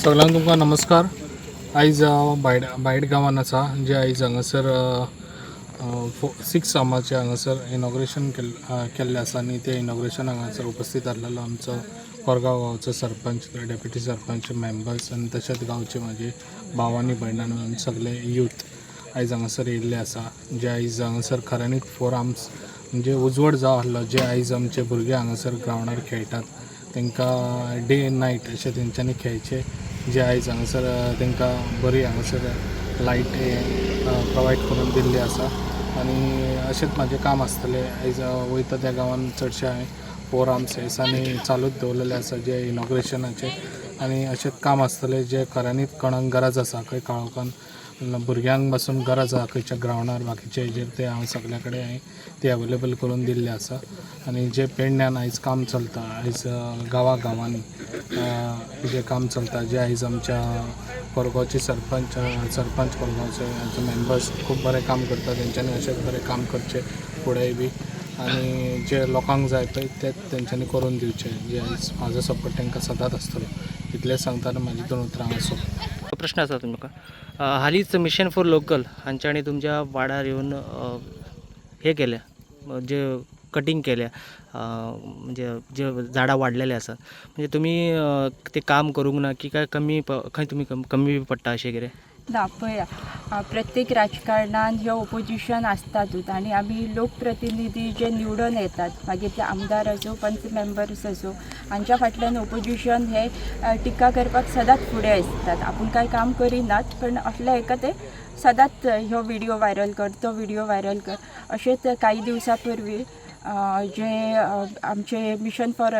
सगळ्यांक तुमकां नमस्कार. आयज हांव बायड बायड गांवान आसा, जे आयज हांगासर सिक्स आर्माचें हांगासर इनॉग्रेशन केल्लें आसा आनी तें इनॉग्रेशन हांगासर उपस्थीत आसलेलो आमचो कोरगांव गांवचो सरपंच, डेप्युटी सरपंच, मेंबर्स आनी तशेंच गांवचे म्हाजे भाव आनी भयणां आनी सगळे यूथ आयज हांगासर येयल्ले आसा. जे आयज हांगासर खऱ्यांनीच फोर आर्म्स म्हणजे उजवड जावं आहलो, जे आयज आमचे भुरगे हांगासर ग्रावंडार खेळटात, तांकां डे एंड नायट अशें तेंच्यांनी खेळचें. जे आयज हांगासर तांकां बरी हांगासर लायट प्रोवायड करून दिल्ली आसा आनी अशेंच म्हाजें काम आसतलें. आयज वयता त्या गांवान चडशें हांवें फोर आर्म्स हे दिसांनी चालूच दवरलेलें आसा, जे इनॉग्रेशनाचें, आनी अशेंच काम आसतलें. जे खऱ्यांनीच कोणाक गरज आसा, खंय काळोखान भुरग्यांक पासून गरज आसा, खंयच्या ग्रावंडार बाकीच्या हेजेर, ते हांव सगल्या कडेन हांवें ते अवेलेबल करून दिल्ले आसा. आनी जे पेडण्यान आयज काम चलता, आयज गांवा गांवांनी जें काम चलता, जे आयज आमच्या कोरगांवचे सरपंच, सरपंच कोरगांवचे मेंबर्स खूब बरें काम करता. तेंच्यांनी अशेंच बरें काम करचें फुडेंय बी आनी जे लोकांक जाय पळय तें तेंच्यांनी करून दिवचें. जे आयज म्हाजो सपोर्ट तांकां सदांच आसतलो, इतलेंच सांगता आनी म्हाजी दोन उतरां हांगा सोंपता. प्रश्न आसा तुमकां. हालींच मिशन फॉर लोकल हांच्यांनी तुमच्या वाड्यार येवन हे केल्या, जे कटींग केल्या, म्हणजे जे झाडां वाडलेले आसात, म्हणजे तुमी ते काम करूंक ना की काय कमी खंय तुमी कमी पडटा अशें कितें? ना, पळया, प्रत्येक राजकारणान ह्यो ओपोजिशन आसतातूच आनी आमी लोकप्रतिनिधी जे निवडून येतात, मागीर ते आमदार आसूं, पंच मेंबर्स आसूं, हांच्या फाटल्यान ओपोजिशन हे टिका करपाक सदांच फुडें आसतात. आपूण कांय काम करिनात, पण असल्या हेका ते सदांच ह्यो व्हिडियो व्हायरल कर, तो व्हिडियो व्हायरल कर. अशेंच काही दिवसां पूर्वी जे आमचे मिशन फॉर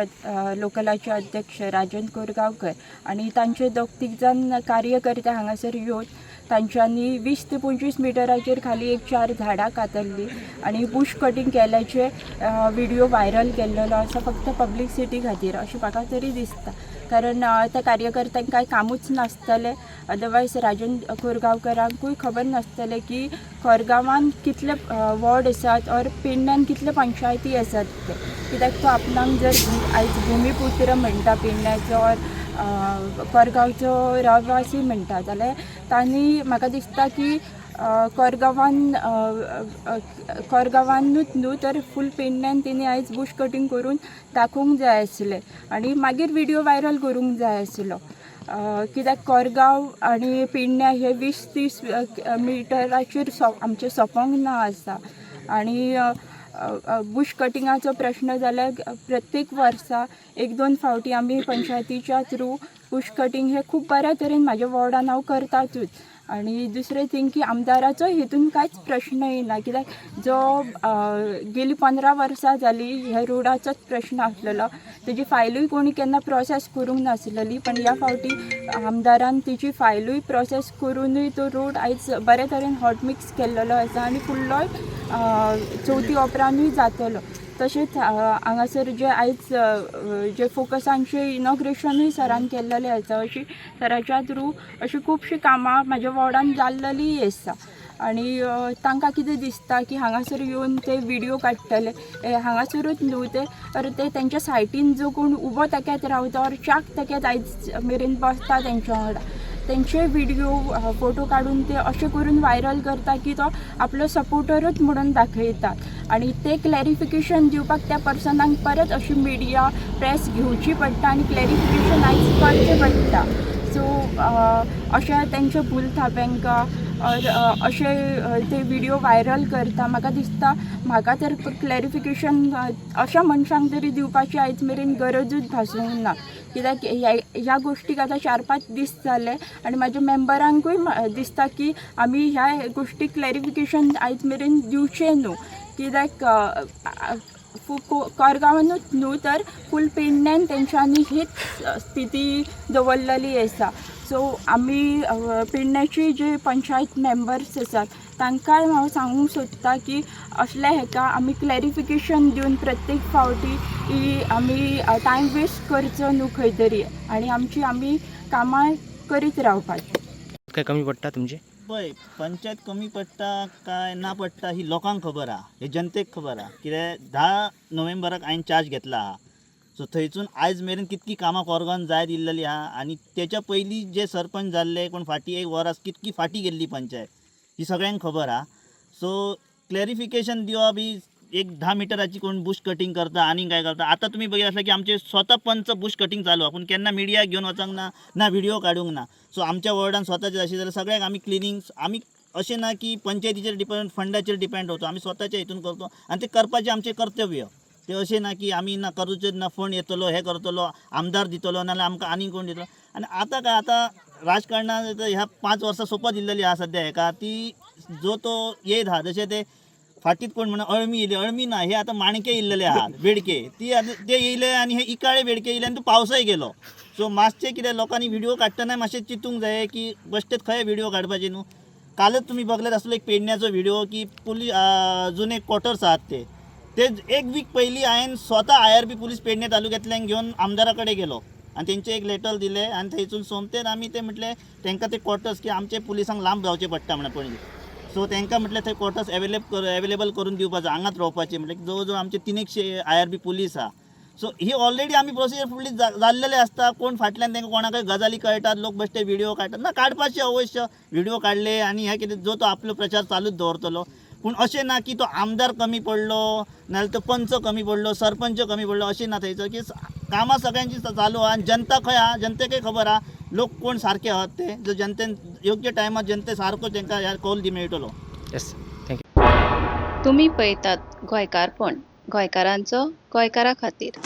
लोकलाचे अध्यक्ष राजन कोरगांवकर आनी तांचे दोग तीग जाण कार्यकर्ते हांगासर येवन तांच्यांनी 20 ते 25 मिटराचेर खाली एक चार झाडां कातरली आनी बुश कटींग केल्याचे व्हिडियो व्हायरल केल्लेलो आसा, फक्त पब्लिसिटी खातीर अशें म्हाका तरी दिसता. कारण त्या कार्यकर्त्यांक कांय कामूच नासतलें, अदरवायज राजन कोरगांवकरांकूय खबर नासतलें की कोरगांवान कितले वॉर्ड आसात ऑर पेडण्यान कितले पंचायती आसात ते. कित्याक तो आपणाक जर आयज भुमीपुत्र म्हणटा पेडण्याचो ऑर कोरगांवचो रहिवासी म्हणटा जाल्यार तांणी म्हाका दिसता की कोरगांवान, कोरगांवानूच न्हू तर फूल पेडण्यान तेणी आयज बुश कटींग करून दाखोवंक जाय आसलें आनी मागीर व्हिडियो व्हायरल करूंक जाय आसलो. कित्याक कोरगांव आनी पेडण्या हे 20-30 मिटराचेर आमचें सोंपोंक ना आसा. आनी बुश कटिंगाचो प्रश्न जाल्यार प्रत्येक वर्सा एक दोन फावटी आमी पंचायतीच्या थ्रू बुश कटींग हे खूब बऱ्या तरेन म्हाज्या वॉर्डान हांव करतातूच. आनी दुसरें थिंग की आमदाराचो हितून कांयच प्रश्न येना, कित्याक जो गेली 15 वर्सां जाली ह्या रोडाचोच प्रश्न आसलेलो, तेजी फायलूय कोणी केन्ना प्रोसेस करूंक नासलेली, पण ह्या फावटी आमदारान तेजी फायलूय प्रोसेस करुनूय तो रोड आयज बरे तरेन हॉट मिक्स केल्लेलो आसा आनी फुडलोय चवथी उपरांतूय जातलो. तशेंच हांगासर जे आयज जे फोकसांचे इनॉग्रेशनूय सरान केल्लेलें आसा, अशी सराच्या थ्रू अशी खुबशीं कामां म्हाज्या वॉर्डान जाल्लेलीय आसा. आनी तांकां कितें दिसता की हांगासर येवन ते व्हिडियो काडटले, हांगासरूच न्हू ते, तर ते तेंच्या सायटीन जो कोण उबो तेक्यात रावता ऑर च्याक तेक्यात आयज मेरेन बसता तेंच्या वांगडा, तेंचे व्हिडियो फोटो काडून ते अशें करून व्हायरल करता की तो आपलो सपोर्टरूच म्हणून दाखयतात. आनी ते क्लॅरिफिकेशन दिवपाक त्या पर्सनाक परत अशी मिडिया प्रेस घेवची पडटा आनी क्लॅरिफिकेशन आयज करचें पडटा. सो अशें तेंचे भूल थाप्यांकां ऑर अशे ते व्हिडियो व्हायरल करता. म्हाका दिसता म्हाका तर क्लॅरिफिकेशन अशा मनशांक तरी दिवपाची आयज मेरेन गरजूच भासूंक ना, कित्याक ह्या ह्या गोश्टीक आतां 4-5 दीस जाले आनी म्हाज्या मेंबरांकूय दिसता की आमी ह्या गोश्टीक क्लॅरिफिकेशन आयज मेरेन दिवचें न्हू, कित्याक कोरगांवानूच न्हू तर फूल पेडण्यान तेंच्यांनी हीच स्थिती दवरलेली आसा. सो आमी पेडण्याची जे पंचायत मेंबर्स आसात तांकांय हांव सांगूंक सोदता की असल्या हेका आमी क्लॅरिफिकेशन दिवन प्रत्येक फावटी ही आमी टायम वेस्ट करचो न्हू खंय तरी आनी आमची आमी कामां करीत रावपाची. काय कमी पडटा तुमची? पळय, पंचायत कमी पडटा काय ना पडटा ही लोकांक खबर आहा, हे जनतेक खबर आहा. कित्याक 10 नोव्हेंबराक हांवें चार्ज घेतला आहा. सो थंयसून आयज मेरेन कितकी कामां कोरगांवान जायत इल्लेली आहा आनी तेच्या पयलीं जे सरपंच जाल्ले कोण फाटीं एक वरास कितकी फाटीं गेल्ली पंचायत ही सगळ्यांक खबर आहा. सो क्लॅरिफिकेशन दिवप ही एक 10 मिटराची कोण बुश कटींग करता आनी काय करता. आतां तुमी बघितलं आसलें की आमचे स्वता पंच बुश कटींग चालू आहा, पूण केन्ना मिडियाक घेवन वचोंक ना, ना व्हिडिओ काडूंक ना. सो आमच्या वॉर्डान स्वताचे अशें जाल्यार सगळ्यांक आमी क्लिनींग, आमी अशें ना की पंचायतीचेर डिपेंड, फंडाचेर डिपेंड रावतो, आमी स्वताच्या हितून करतो आनी ते करपाचें आमचें कर्तव्य. ते अशें ना की आमी ना करूचें ना, फंड येतलो हें करतलो, आमदार दितलो नाल्यार आमकां आनीक कोण दितलो. आनी आतां काय आतां राजकारणान ह्या 5 वर्सां सोंपत इल्लेली आहा सद्या हेका ती जो तो येयत आहा. जशें ते फाटीत कोण म्हणा अळमी येयली, अळमी ना, हे आतां माणके येयल्लेले आहात बेडके, ती आतां ते येयले आनी हे इकाळे बेडके येयले आनी तो पावसय गेलो. सो मातशें कितें लोकांनी व्हिडिओ काडटना मातशें चिंतूंक जाय की बश्टेच खंय व्हिडिओ काडपाचे न्हू. कालच तुमी बघले आसलो एक पेडण्याचो व्हिडिओ की पुलीस जुने क्वॉर्टर्स आहात ते ते एक वीक पयलीं हांवें स्वता IRB police Pedne तालुक्यांतल्यान घेवन आमदारा कडेन गेलो आनी तेंचे एक लेटर दिलें आनी थंयसून सोमतेच आमी ते म्हटलें तांकां ते क्वॉर्टर्स की आमचे पुलिसांक लांब जावचें पडटा म्हणून पणजे. सो तांकां म्हटलें थंय क्वॉर्टर्स एवेलेबल करून दिवपाचो, हांगाच रावपाचें म्हटलें. जवळ जवळ आमचे 300 IRB police आहा. सो ही ऑलरेडी आमी प्रोसिजर फुडली जाल्लेले आसता. कोण फाटल्यान तांकां कोणाकय गजाली कळटात, लोक बेश्टे व्हिडिओ काडटात ना, काडपाचे अवश्य व्हिडिओ काडले आनी हें कितें जो तो आपलो प्रचार चालूच दवरतलो. पूण अशें ना की तो आमदार कमी पडलो नाल्यार तो पंच कमी पडलो, सरपंच कमी पडलो, अशें ना. थंयसर की कामां सगळ्यांची चालू आहा आनी जनता खंय आहा, जनतेकय खबर आहा लोक कोण सारके आहात ते. जो जनतेन योग्य टायमार जनते सारको तांकां ह्या कौल दी मेळटलो. येस, thank you. तुमी पळयतात गोंयकारपण, गोंयकारांचो गोंयकारा खातीर.